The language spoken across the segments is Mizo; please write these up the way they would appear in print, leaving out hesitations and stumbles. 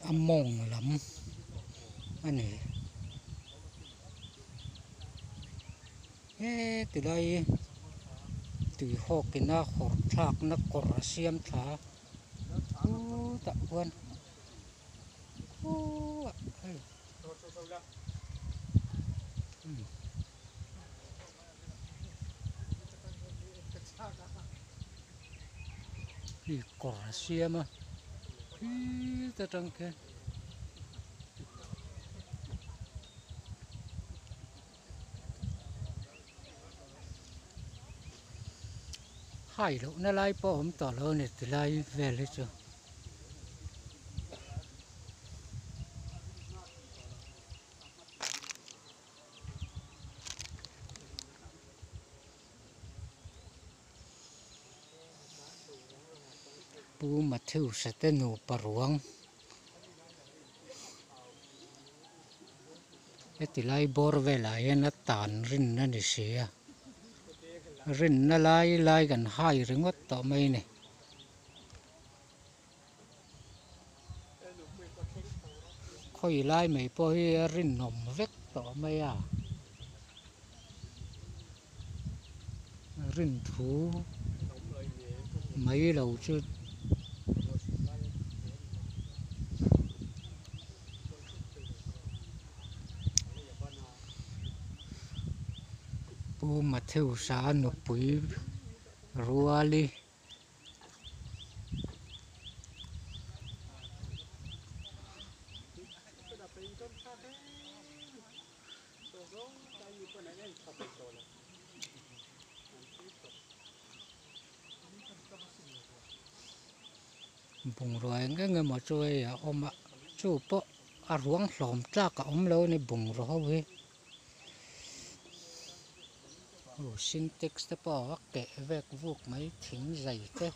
A mawng lam a ni he tilai tui hawk ina hawr thlak na kawr a siam thla chutah khuan khuah hei Hei kawr a siam a khit atang khian hai lohna lai pawh a awm tawh lo a ni tilai vel hi chu. Pu Matthew Sate nupa ruang heti lai bawr velah hian a tan rin a ni si a rinna lai lai kan hai ringawt tawh mai a ni. Khawi lai mai pawh hi a rinawm vek tawh mai a rinthu mai lo chu Pu Matthew sa nupui ruali. Bungrua eng eng emaw chu hei a awm a chu pawh a ruang hlawm tlak a awm lo a ni bungrua ho hi. Aw sintex te pawh a keh vek vuk mai thing zai te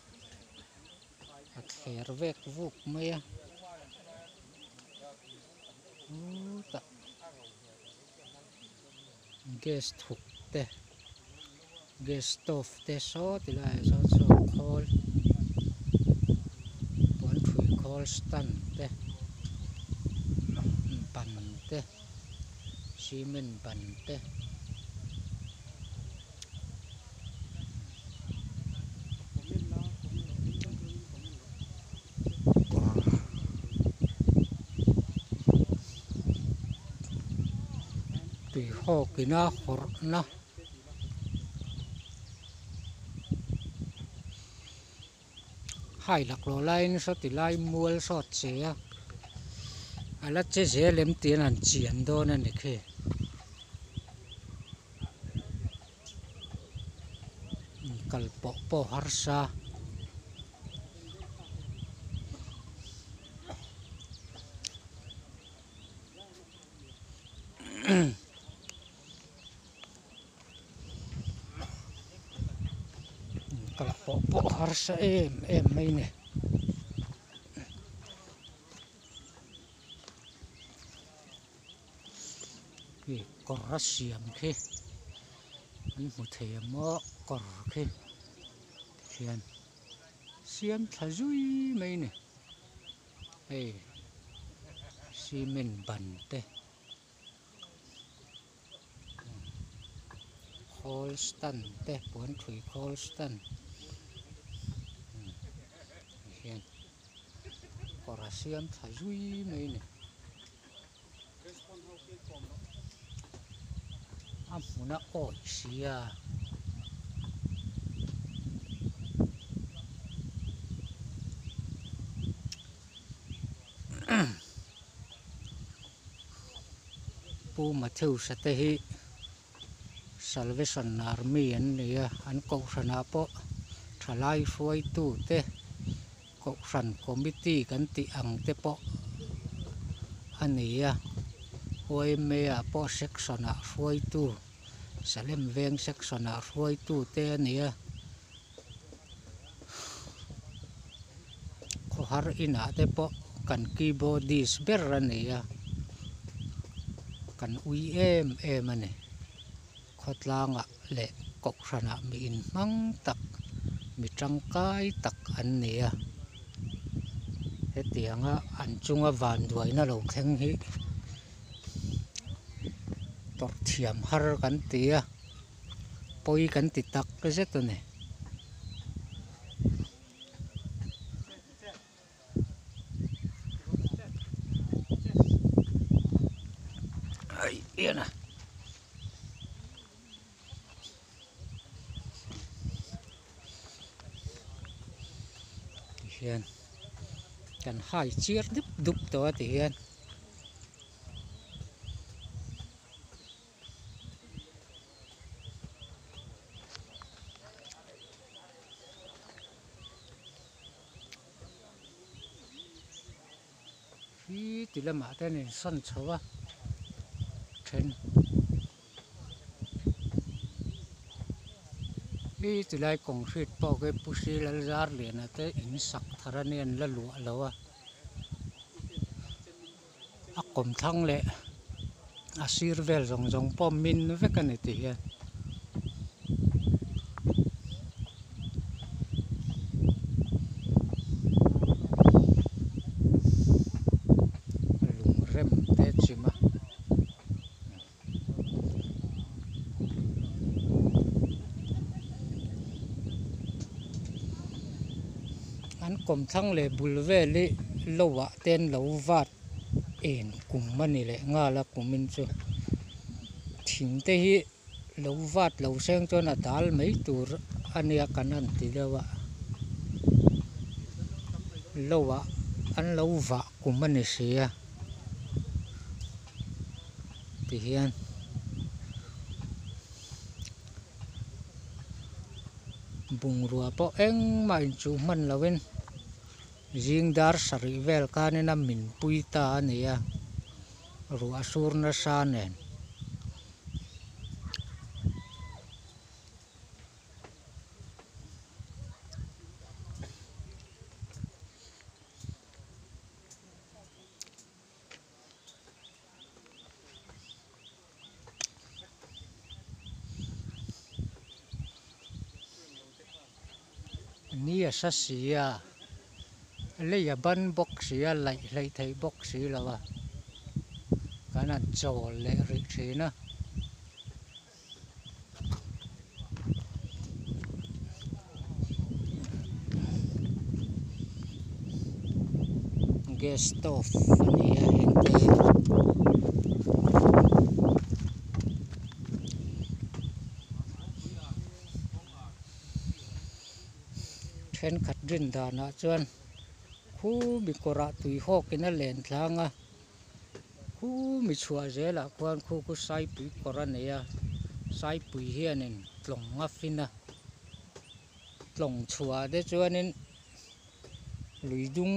a thler vek vuk mai a chutah gas thuk te gas stove te saw ti laiah sawn saw khawl puan ṭhui khawl stand te ban te. Cement ban te kawr tui hawk ina hawrhna hai laklawh laiin sawti lai mual sawt che a a la che zel em tih an han chian dawn a ni khi. Kal pawh pawh harsa. Kal pawh pawh harsa em em mai a ni. Hei kawr a siam khi an hmu thei ang maw kawr khi tikhian siam thla zui mai a ni hei cement ban te. Khawl stand te puan thui khawl stand hian kawr a siam thla zui mai a ni a hmun a awih si a. Pu Matthews-a te hi Salvation Army an ni a, an kohhranah pawh thalai hruaitu te kohhran committee kan tih ang te pawh a ni a, yma ah pawh section ah hruaitu Salem veng section ah hruaitu te a ni a, khawhar inah te pawh kan keyboardist ber a ni a kan ui em em a ni khawtlangah leh kohhranah mi inhmang tak mi tangkai tak an ni a. Hetianga an chunga vanduaina lo thleng hi tawrh thiam har kan ti a, pawi kan ti tak zet a ni. Tihian kan hai chiar dup dup tawh a tihian. Hi ti lamah te an insawn chho a then hi ti lai concrete pawh khi Pu Hrilal Zarliana te in sak thar a nia an la luah lo a a kawmthlang leh a sir vel zawng zawng pawh min vek a ni ti hian. Lung rem te chim a. An kawmthlang leh bul vel hi lo ah te an lo vat en kum a ni leh nghal a kumin chu thing te hi lo vat lo seng chuan a dal mai tur a nia kan han ti deuh a lo ah an lo vah kum a ni si a tihian. Bungrua pawh engmah inchuh hman loin zing dar sarih vel khanin a min pui ta a ni a, ruah sur nasa nen. Ni a sa si a, lei a ban bawk si a, laih hleih theih bawk si lo a, kan han chawl leh rih thin a. Gas stove a ni a heng te hi. Thenkhat rin danah chuan khumi kawrah tui hawkin a len tlang a. Khu mi chhuah zelah khuan khu khu saipui kawr a nei a, saipui hianin tlawng a fin a, tlawng chhuah te chuanin lui dung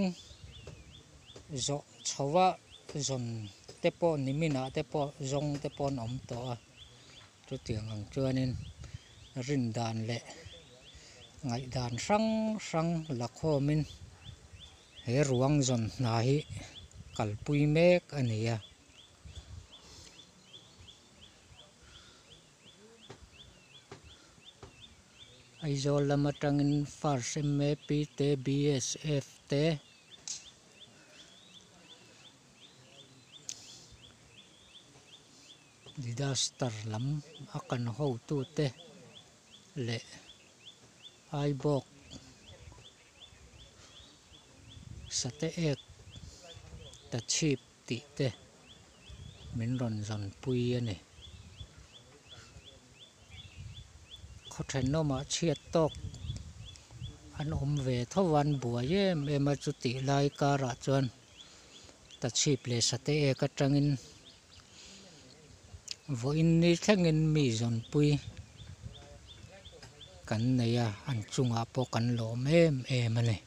zawh chho a zawn te pawh niminah te pawh zawng te pawh an awm tawh a, chutiang ang chuanin rin dan leh ngaihdan hrang hrang la khawmin. He ruang zawn hna hi kalpui mek a ni a. Aizawl lam atangin First MAP te BSF te Disaster lam a kan hotute leh Aibawk Sate ek ta chhip tih te min rawn zawnpui a ni. Khaw thenawmah chhiat tawk an awm ve tho a, an buai em em a, chutih lai karah chuan ta chhip leh sate ek atangin vawiin ni thlengin mi zawnpui kan nei a, an chungah pawh kan lawm em em a ni.